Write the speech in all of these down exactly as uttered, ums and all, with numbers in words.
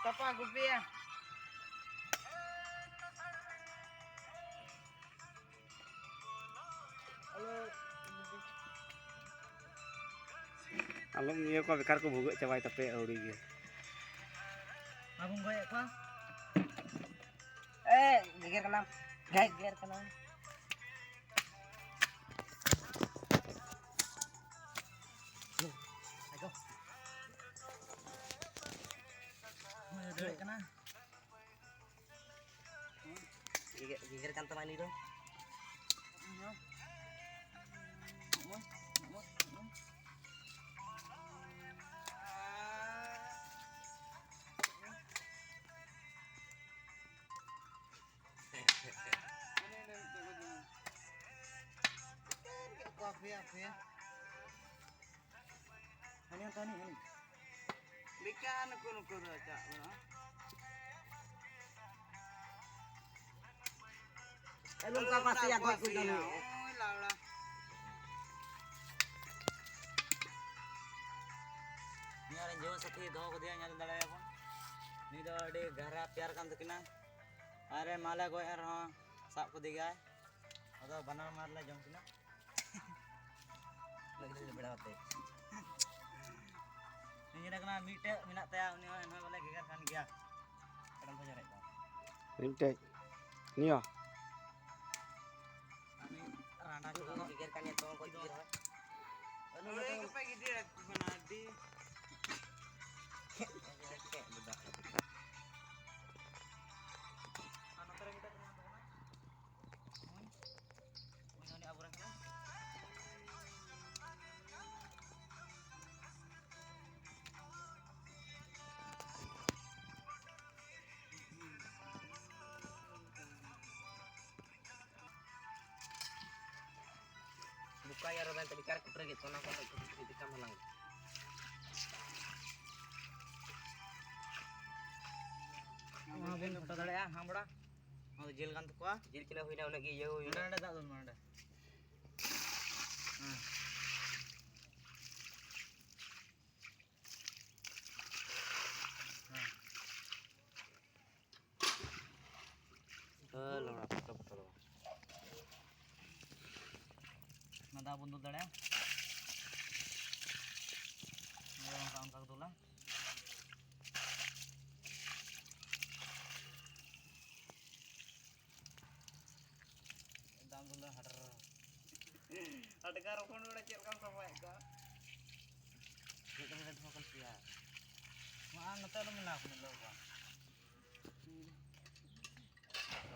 ᱛᱟᱯᱟ ᱠᱚᱯᱮᱭᱟ᱾ ᱟᱞᱚᱢ ᱤᱭᱟᱹ ᱠᱚᱣᱟ, ᱵᱮᱠᱟᱨ ᱠᱚ ᱵᱷᱩᱜᱟᱹᱜ ᱪᱟᱵᱟᱭ ᱛᱟᱯᱮᱭᱟ ᱟᱹᱣᱲᱤ ᱜᱮ᱾ ᱵᱟᱵᱚᱱ ᱜᱚᱡᱮᱫ ᱠᱚᱣᱟ᱾ ᱮ, ᱜᱮᱜᱮᱨ ᱠᱟᱱᱟᱢ᱾ ᱜᱮᱜᱮᱨ ᱠᱟᱱᱟᱢ᱾ ᱫᱟᱹᱲᱮᱫ ᱠᱟᱱᱟ᱾ ᱜᱮᱜᱮᱨ, ᱜᱮᱜᱮᱨ ᱠᱟᱱ ᱛᱟᱢᱟ ᱩᱱᱤ ᱫᱚ᱾ ᱚᱠᱚᱭ ᱟᱯᱮᱭᱟ, ᱟᱯᱮᱭᱟ? ᱦᱟᱹᱱᱤ ᱦᱚᱸ ᱛᱟᱹᱱᱤ, ᱦᱟᱹᱱᱤ᱾ ᱵᱮᱠᱟᱨ ᱱᱩᱠᱩ, ᱱᱩᱠᱩ ᱫᱚ ᱪᱟᱜ ᱵᱟᱹᱱᱩᱜᱼᱟ᱾ ᱮ, ᱱᱚᱝᱠᱟ ᱯᱟᱥᱮᱭᱟ, ᱜᱚᱡ ᱠᱚ ᱡᱟᱹᱱᱤᱡ᱾ ᱳᱭ ᱞᱟᱣᱲᱟ᱾ ᱱᱤᱭᱟᱹ ᱨᱮᱱ ᱡᱩᱣᱟᱹᱱ ᱥᱟᱛᱷᱤ ᱫᱚᱦᱚ ᱠᱟᱫᱮᱭᱟ, ᱧᱮᱞ ᱫᱟᱲᱮᱭᱟᱵᱚᱱ᱾ ᱱᱩᱭ ᱫᱚ ᱟᱹᱰᱤ ᱜᱟᱦᱨᱟ ᱯᱮᱭᱟᱨ ᱠᱟᱱ ᱛᱟᱹᱠᱤᱱᱟ᱾ ᱟᱨᱮ ᱢᱟᱞᱮ ᱜᱚᱡ ᱮᱱ ᱨᱮᱦᱚᱸ ᱥᱟᱵ ᱠᱮᱫᱮ ᱜᱮᱭᱟᱭ᱾ ᱟᱫᱚ ᱵᱟᱱᱟᱨ ᱢᱟᱨ ᱞᱮ ᱡᱚᱢ ᱠᱤᱱᱟ᱾ ᱞᱟᱹᱜᱤᱫ ᱞᱮ ᱵᱮᱲᱟ ᱠᱟᱛᱮ᱾ ᱤᱧ ᱧᱮᱞᱮ ᱠᱟᱱᱟ ᱢᱤᱫᱴᱮᱡ ᱢᱮᱱᱟᱜ ᱛᱟᱭᱟ, ᱩᱱᱤ ᱦᱚᱸ ᱮᱱᱦᱚᱸ ᱵᱚᱞᱮ ᱜᱮᱜᱮᱨ ᱠᱟᱱ ᱜᱮᱭᱟ᱾ ᱠᱟᱰᱚᱢ ᱠᱚ ᱡᱚᱨᱮᱫ ᱠᱚᱣᱟ᱾ ᱢᱤᱫᱴᱮᱡ ᱱᱤᱭᱟᱹ᱾ ᱩᱱᱤ ᱨᱟᱸᱰᱟ ᱪᱚᱴᱟ ᱫᱚ᱾ ᱜᱮᱜᱮᱨ ᱠᱟᱱ ᱜᱮᱭᱟ ᱛᱚ, ᱜᱚᱡ ᱜᱮ ᱨᱚᱦᱚᱭ᱾ ᱟᱹᱞᱩ ᱞᱮ ᱜᱮᱯᱮ ᱜᱤᱰᱤᱭᱟ ᱠᱟᱱᱟ ᱟᱹᱰᱤ᱾ ᱟᱨ ᱱᱚᱛᱮ ᱨᱮ ᱢᱤᱫᱴᱮᱡ ᱢᱮᱱᱟᱜ ᱛᱟᱵᱚᱱᱟ᱾ ᱩᱱᱤ ᱟᱵᱚᱨᱮᱱ ᱠᱟᱱᱟᱭ᱾ ᱵᱚᱠᱟ ᱭᱟᱨ ᱵᱮᱱ ᱛᱟᱹᱞᱤᱠᱟ ᱨᱮ ᱠᱩᱴᱨᱟᱹ ᱜᱮ ᱛᱚ, ᱚᱱᱟ ᱠᱚ ᱠᱟᱹᱴᱤᱡ ᱠᱟᱹᱴᱤᱡ ᱛᱮ ᱠᱟᱢ ᱦᱟᱞᱟᱝ᱾ ᱚᱱᱟ ᱵᱚᱱ ᱯᱷᱳᱴᱳ ᱫᱟᱲᱮᱭᱟᱜᱼᱟ, ᱦᱟᱸ ᱵᱚᱲᱟ? ᱚᱱᱟ ᱫᱚ ᱡᱤᱞ ᱠᱟᱱ ᱛᱟᱠᱚᱣᱟ᱾ ᱡᱤᱞ ᱛᱤᱱᱟᱹᱜ ᱦᱩᱭᱱᱟ, ᱩᱱᱟᱹᱜ ᱜᱮ ᱤᱭᱟᱹ ᱦᱩᱭᱱᱟ᱾ ᱱᱚᱰᱮ, ᱱᱚᱰᱮ ᱫᱟᱜ ᱫᱩᱞ ᱢᱮ, ᱱᱚᱰᱮ᱾ ᱦᱮᱸ᱾ ᱞᱚᱲᱟ ᱯᱷᱚᱴᱚ ᱯᱷᱚᱴᱚ ᱞᱚᱲᱟ᱾ ᱚᱱᱟ ᱫᱟᱜ ᱵᱚᱱ ᱫᱩᱞ ᱫᱟᱲᱮᱭᱟᱜᱼᱟ᱾ ᱱᱚᱰᱮ ᱚᱱᱠᱟ, ᱚᱱᱠᱟ ᱠᱚ ᱫᱩᱞᱟ᱾ ᱫᱟᱜ ᱫᱩᱞᱟ ᱦᱟᱰᱨ᱾ ᱦᱟᱰᱜᱟᱨ ᱦᱚᱯᱚᱱ ᱵᱮᱲᱟ ᱪᱮᱫ ᱞᱮᱠᱟᱢ ᱥᱟᱯᱷᱟᱭᱮᱫ ᱠᱚᱣᱟ? ᱪᱮᱫ ᱞᱮᱠᱟ ᱫᱚᱦᱚ ᱠᱟᱱ ᱯᱮᱭᱟ? ᱱᱚᱣᱟ ᱱᱚᱛᱮ ᱟᱞᱚᱢ ᱢᱮᱱᱟ, ᱠᱚ ᱞᱟᱹᱭ ᱠᱚᱣᱟ᱾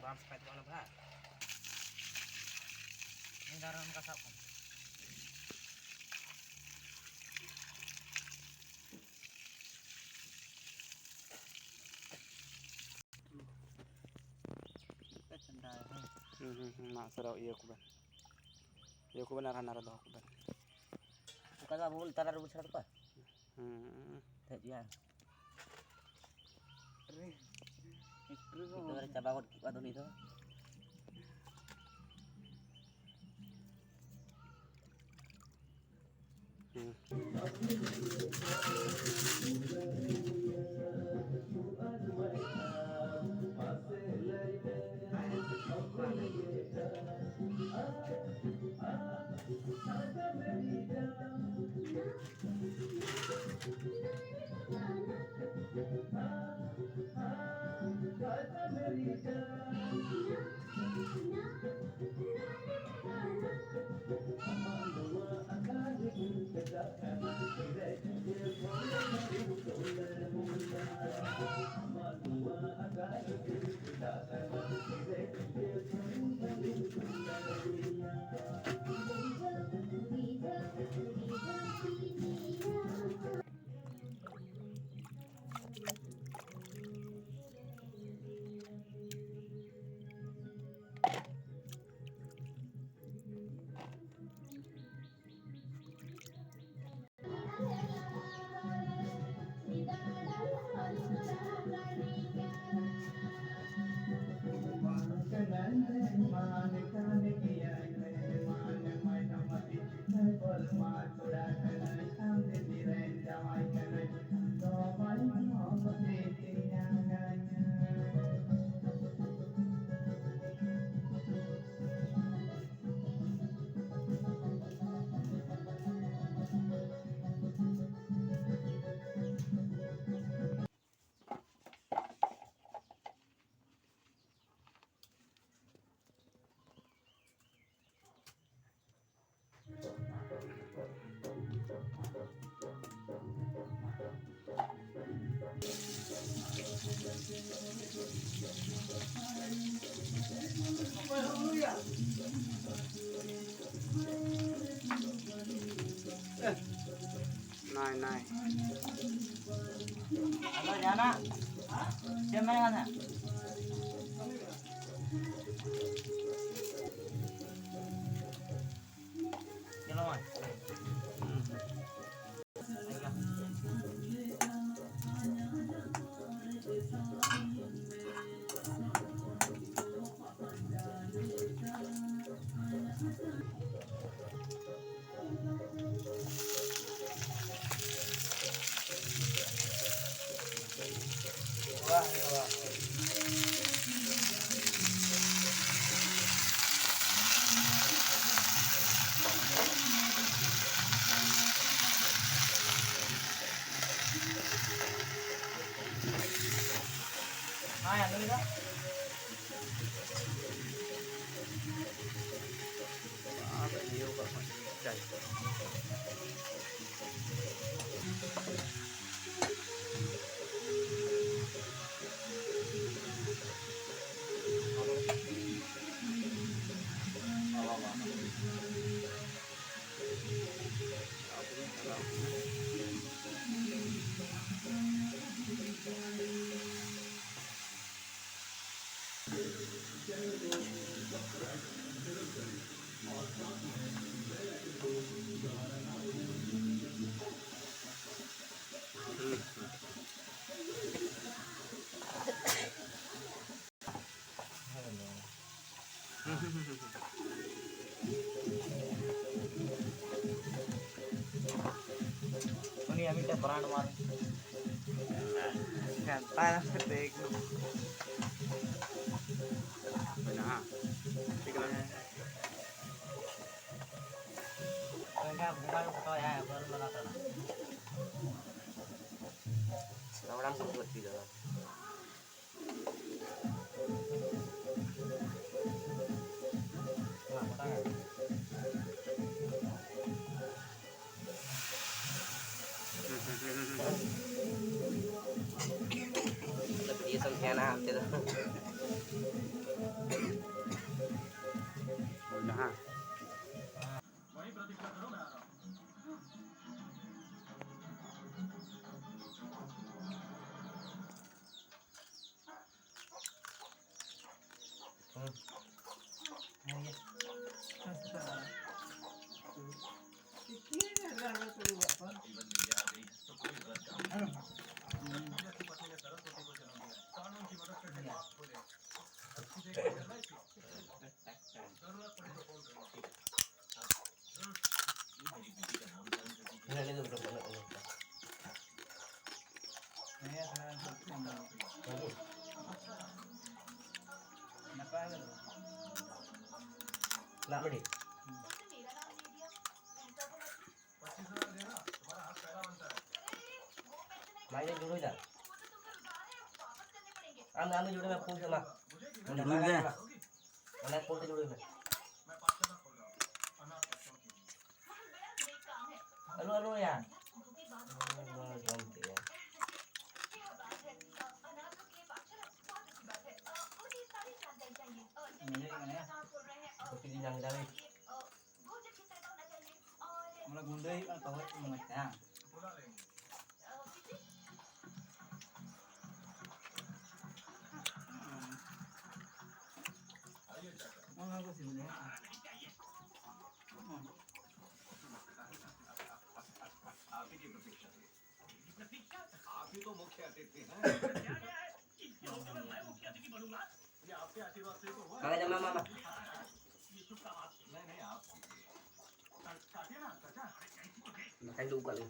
ᱵᱟᱢ ᱥᱟᱯᱷᱟᱭ ᱛᱟᱠᱚᱣᱟ ᱚᱱᱟ ᱵᱷᱟᱜᱽ᱾ ᱢᱤᱫ ᱫᱷᱟᱣ ᱨᱮ ᱚᱱᱠᱟ ᱥᱟᱵ ᱠᱚᱢ᱾ ᱦᱩᱸ, ᱦᱩᱸ, ᱦᱩᱸ, ᱢᱟ ᱥᱟᱨᱟᱣ ᱤᱭᱟᱹ ᱠᱚᱵᱮᱱ᱾ ᱤᱭᱟᱹ ᱠᱚᱵᱮᱱ ᱟᱨ ᱦᱟᱱᱟ ᱨᱮ ᱫᱚᱦᱚ ᱠᱚᱵᱮᱱ᱾ ᱚᱱᱠᱟ ᱫᱚ ᱟᱵᱚ ᱵᱚᱱ ᱛᱟᱞᱟ ᱨᱮᱵᱚᱱ ᱪᱷᱟᱲ ᱠᱚᱣᱟ᱾ ᱦᱩᱸ᱾ ᱴᱷᱤᱠ ᱜᱮᱭᱟ᱾ ᱮᱠᱮᱵᱟᱨᱮ ᱪᱟᱵᱟ ᱜᱚᱫ ᱠᱮᱫ ᱠᱚᱣᱟ ᱫᱚ ᱩᱱᱤ ᱫᱚ᱾ ᱦᱩᱸ᱾ ᱱᱟᱭ, ᱱᱟᱭ᱾ ᱟᱫᱚ ᱡᱟᱦᱟᱱᱟᱜ ᱪᱮᱫ ᱮᱢ ᱢᱮᱱᱮᱫ ᱠᱟᱱ ᱛᱟᱦᱮᱸᱫ? ᱧᱮᱞᱚᱜ ᱢᱟ᱾ ᱩᱱᱤᱭᱟᱜ ᱢᱤᱫᱴᱮᱱ brand ᱢᱟᱞ᱾ ᱜᱷᱟᱱᱴᱟ ᱛᱮ ᱮᱠᱫᱚᱢ᱾ ᱢᱮᱱᱟᱜᱼᱟ᱾ ᱴᱷᱤᱠ ᱜᱮᱭᱟ᱾ ᱚᱱᱠᱟ ᱵᱚᱸᱜᱟ ᱜᱮ ᱯᱷᱳᱴᱳᱭᱟ, ᱵᱟᱹᱨᱩ ᱞᱟᱜᱟ ᱛᱟᱲᱟ᱾ ᱥᱟᱢᱲᱟᱢ ᱠᱚ ᱩᱫᱩᱜ ᱦᱚᱪᱚᱭ ᱫᱟ᱾ ᱦᱟᱱᱛᱮ ᱫᱚ᱾ ᱦᱩᱭᱱᱟ ᱦᱟᱸᱜ᱾ ᱫᱟᱜ ᱢᱟᱹᱰᱤ᱾ ᱢᱟᱭ ᱡᱩᱲᱩᱭ ᱫᱟ᱾ ᱟᱢ ᱫᱚ, ᱟᱢ ᱫᱚ ᱡᱩᱲᱩᱭ ᱢᱮ, ᱯᱩᱥ ᱮᱢᱟ᱾ ᱡᱩᱲᱩᱭ ᱫᱟ᱾ ᱚᱱᱟ ᱯᱩᱥ ᱛᱮ ᱡᱩᱲᱩᱭ ᱢᱮ᱾ ᱟᱞᱚ, ᱟᱞᱚ ᱭᱟ᱾ ᱱᱚᱣᱟ ᱡᱚᱢ ᱠᱮᱜᱼᱟ᱾ ᱢᱮᱱᱮᱫ ᱠᱟᱱᱟ᱾ ᱠᱚᱯᱤ ᱜᱮ ᱧᱟᱢ ᱠᱮᱫᱟ ᱵᱮᱱ᱾ ᱚᱱᱟ ᱜᱩᱸᱰᱟᱹ ᱦᱩᱭᱩᱜ ᱠᱟᱱᱟ, ᱛᱚᱵᱮ ᱢᱚᱡᱽ ᱛᱮ, ᱦᱮᱸ᱾ ᱚᱱᱟ ᱠᱚ ᱥᱤᱵᱤᱞᱟ, ᱦᱮᱸ᱾ ᱢᱟ, ᱢᱟ, ᱢᱟ, ᱢᱟ᱾ ᱵᱟᱠᱷᱟᱡ ᱫᱚ ᱩᱵ ᱠᱟᱜ ᱞᱮ᱾